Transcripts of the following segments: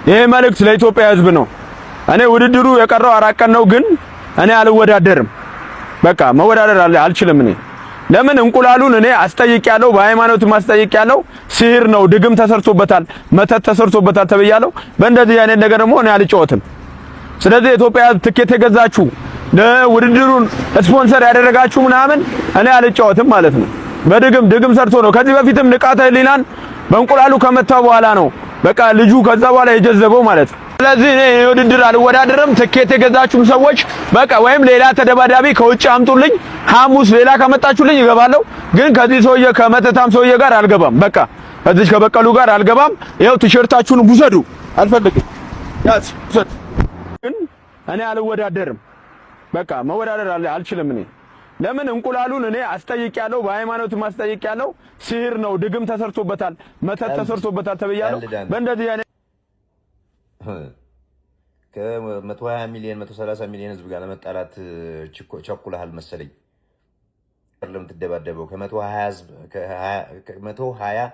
ይሄ መልእክት ለኢትዮጵያ ሕዝብ ነው። እኔ ውድድሩ የቀረው 4 ቀን ነው፣ ግን እኔ አልወዳደርም። በቃ መወዳደር አልችልም። እኔ ለምን እንቁላሉን እኔ አስጠይቄያለሁ፣ በሃይማኖትም አስጠይቄያለሁ። ሲህር ነው፣ ድግም ተሰርቶበታል፣ መተት ተሰርቶበታል ተብያለሁ። በእንደዚህ አይነት ነገር ደግሞ እኔ አልጫወትም። ስለዚህ የኢትዮጵያ ሕዝብ ትኬት የገዛችሁ፣ ለውድድሩን ስፖንሰር ያደረጋችሁ ምናምን እኔ አልጫወትም ማለት ነው። በድግም ድግም ሰርቶ ነው። ከዚህ በፊትም ንቃተ ህሊናን በእንቁላሉ ከመታው በኋላ ነው በቃ ልጁ ከዛ በኋላ የጀዘበው ማለት ነው። ስለዚህ እኔ የውድድር አልወዳደርም። ትኬት የገዛችሁም ሰዎች በቃ ወይም ሌላ ተደባዳቢ ከውጭ አምጡልኝ። ሐሙስ ሌላ ከመጣችሁልኝ እገባለሁ። ግን ከዚህ ሰውዬ ከመተታም ሰውዬ ጋር አልገባም። በቃ ከዚህ ከበቀሉ ጋር አልገባም። ይኸው ቲሸርታችሁን ውሰዱ፣ አልፈልግም። ያዝ ውሰድ። ግን እኔ አልወዳደርም። በቃ መወዳደር አልችልም። እኔ ለምን እንቁላሉን እኔ አስጠይቄያለሁ፣ በሃይማኖትም አስጠይቄያለሁ። ሲህር ነው፣ ድግም ተሰርቶበታል፣ መተት ተሰርቶበታል ተብያለሁ። በእንደዚህ አይነት ከ120 ሚሊዮን 130 ሚሊዮን ህዝብ ጋር ለመጣላት ቸኩለሃል መሰለኝ። ለምትደባደበው ከ120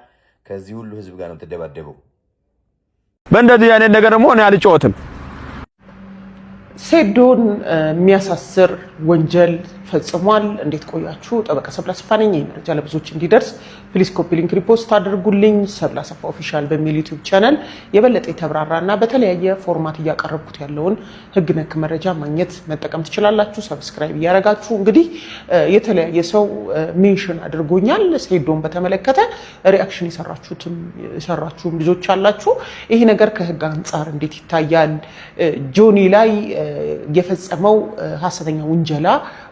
ከዚህ ሁሉ ህዝብ ጋር ነው የምትደባደበው። በእንደዚህ አይነት ነገር ደግሞ እኔ አልጫወትም። ሴዶን የሚያሳስር ወንጀል ፈጽሟል። እንዴት ቆያችሁ? ጠበቃ ሰብለ አሰፋ ነኝ። ይህ መረጃ ለብዙዎች እንዲደርስ please copy link፣ repost አድርጉልኝ። ሰብለ አሰፋ Official በሚል YouTube channel የበለጠ የተብራራ እና በተለያየ format እያቀረብኩት ያለውን ህግ ነክ መረጃ ማግኘት መጠቀም ትችላላችሁ። Subscribe እያደረጋችሁ እንግዲህ የተለያየ ሰው mention አድርጎኛል። ሴዶን በተመለከተ reaction የሰራችሁም ልጆች አላችሁ። ይሄ ነገር ከህግ አንጻር እንዴት ይታያል? ጆኒ ላይ የፈጸመው ሀሰተኛ ውንጀላ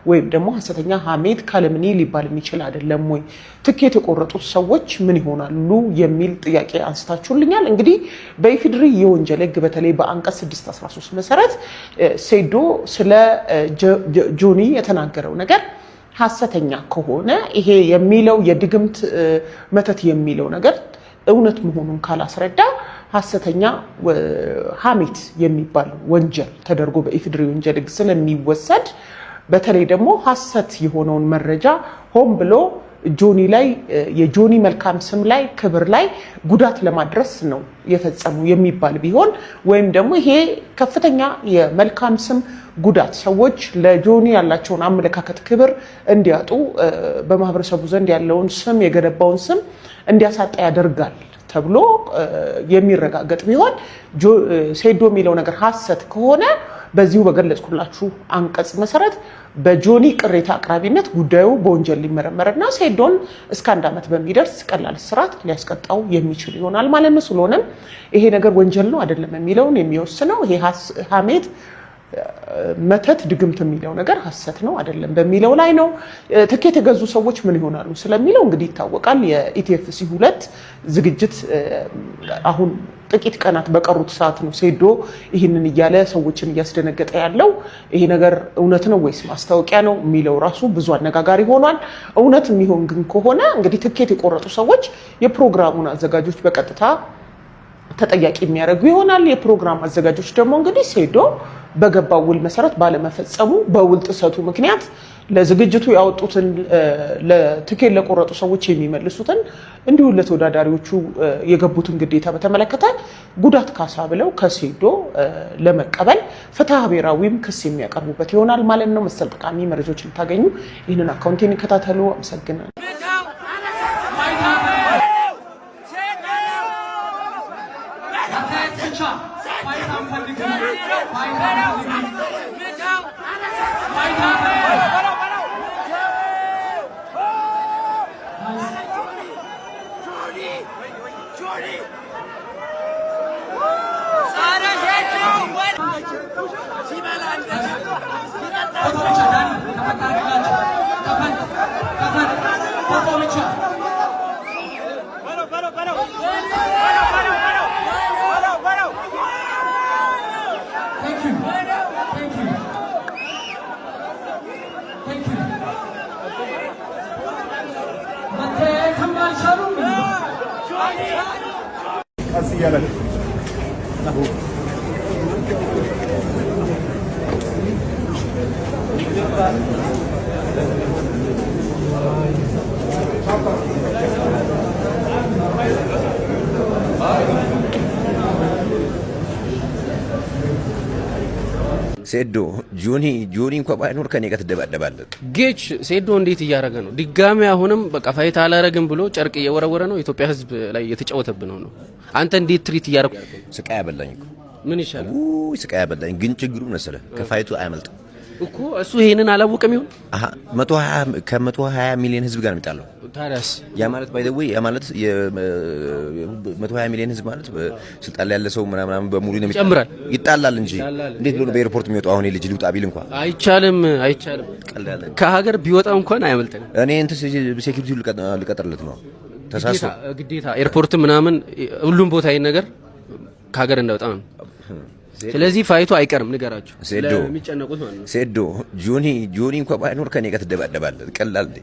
ወይም ደግሞ ሀሰተኛ ሀሜት calumny ሊባል የሚችል አይደለም ወይ? ትኬት የቆረጡት ሰዎች ምን ይሆናሉ የሚል ጥያቄ አንስታችሁልኛል። እንግዲህ በኢፌዴሪ የወንጀል ህግ በተለይ በአንቀጽ 613 መሰረት ሴዶ ስለ ጆኒ የተናገረው ነገር ሀሰተኛ ከሆነ፣ ይሄ የሚለው የድግምት መተት የሚለው ነገር እውነት መሆኑን ካላስረዳ፣ ሀሰተኛ ሀሜት የሚባል ወንጀል ተደርጎ በኢፌዴሪ ወንጀል ህግ ስለሚወሰድ፣ በተለይ ደግሞ ሀሰት የሆነውን መረጃ ሆን ብሎ ጆኒ ላይ፣ የጆኒ መልካም ስም ላይ፣ ክብር ላይ ጉዳት ለማድረስ ነው የፈጸሙ የሚባል ቢሆን፣ ወይም ደግሞ ይሄ ከፍተኛ የመልካም ስም ጉዳት፣ ሰዎች ለጆኒ ያላቸውን አመለካከት፣ ክብር እንዲያጡ፣ በማህበረሰቡ ዘንድ ያለውን ስም፣ የገነባውን ስም እንዲያሳጣ ያደርጋል ተብሎ የሚረጋገጥ ቢሆን፣ ሴዶ የሚለው ነገር ሀሰት ከሆነ፣ በዚሁ በገለጽኩላችሁ አንቀጽ መሰረት በጆኒ ቅሬታ አቅራቢነት ጉዳዩ በወንጀል ሊመረመርና ሴዶን እስከ 1 ዓመት በሚደርስ ቀላል እስራት ሊያስቀጣው የሚችል ይሆናል ማለት ነው። ስለሆነም ይሄ ነገር ወንጀል ነው አይደለም የሚለውን የሚወስነው ይሄ ሀሜት፣ መተት፣ ድግምት የሚለው ነገር ሀሰት ነው አይደለም በሚለው ላይ ነው። ትኬት የገዙ ሰዎች ምን ይሆናሉ ስለሚለው እንግዲህ ይታወቃል። የ ETFC 2 ዝግጅት አሁን ጥቂት ቀናት በቀሩት ሰዓት ነው ሴዶ ይህንን እያለ ሰዎችን እያስደነገጠ ያለው። ይሄ ነገር እውነት ነው ወይስ ማስታወቂያ ነው የሚለው ራሱ ብዙ አነጋጋሪ ሆኗል። እውነት የሚሆን ግን ከሆነ እንግዲህ ትኬት የቆረጡ ሰዎች የፕሮግራሙን አዘጋጆች በቀጥታ ተጠያቂ የሚያደርጉ ይሆናል። የፕሮግራም አዘጋጆች ደግሞ እንግዲህ ሴዶ በገባው ውል መሰረት ባለመፈጸሙ በውል ጥሰቱ ምክንያት ለዝግጅቱ ያወጡትን፣ ለትኬት ለቆረጡ ሰዎች የሚመልሱትን፣ እንዲሁም ለተወዳዳሪዎቹ የገቡትን ግዴታ በተመለከተ ጉዳት ካሳ ብለው ከሴዶ ለመቀበል ፍትሐ ብሔራዊም ክስ የሚያቀርቡበት ይሆናል ማለት ነው። መሰል ጠቃሚ መረጃዎች እንድታገኙ ይህንን አካውንቴን ይከታተሉ። አመሰግናለሁ። ቀስ እያለ ሴዶ፣ ጆኒ፣ ጆኒ እንኳ ባይኖር ከኔ ጋር ትደባደባለህ። ጌች ሴዶ እንዴት እያደረገ ነው? ድጋሚ አሁንም በቃ fight አላረግም ብሎ ጨርቅ እየወረወረ ነው። ኢትዮጵያ ሕዝብ ላይ እየተጫወተብን ነው። አንተ እንዴት treat እያደረጉ ስቃይ አበላኝ እኮ። ምን ይሻላል? ውይ ስቃይ አበላኝ። ግን ችግሩ መሰለህ ከ fight ኡ አያመልጥም። እኮ እሱ ይሄንን አላወቅም ይሁን። አሀ 120 ከ120 ሚሊዮን ህዝብ ጋር ነው የሚጣለው። ታዲያስ? ያ ማለት by the way ያ ማለት የ120 ሚሊዮን ህዝብ ማለት ስልጣን ላይ ያለ ሰው ምናምን በሙሉ ነው የሚጣለው። ይጨምራል። ይጣላል እንጂ ይጣላል። እንዴት ብሎ ነው በ airport የሚወጣው? አሁን ልጅ ልውጣ ቢል እንኳን አይቻልም፣ አይቻልም። ቀልድ አለ። ከሀገር ቢወጣ እንኳን አያመልጥንም። እኔ እንትን security ልቀጥርለት ነው ተሳስቶ። ግዴታ airport ምናምን ሁሉም ቦታ ይሄን ነገር ከሀገር እንዳይወጣ ነው። ስለዚህ fight ኡ አይቀርም፣ ንገራቸው ሴዶ ለሚጨነቁት ማለት ነው። ሴዶ፣ ጆኒ፣ ጆኒ እንኳ ባይኖር ከኔ ጋር ትደባደባለህ። ቀላል እንዴ?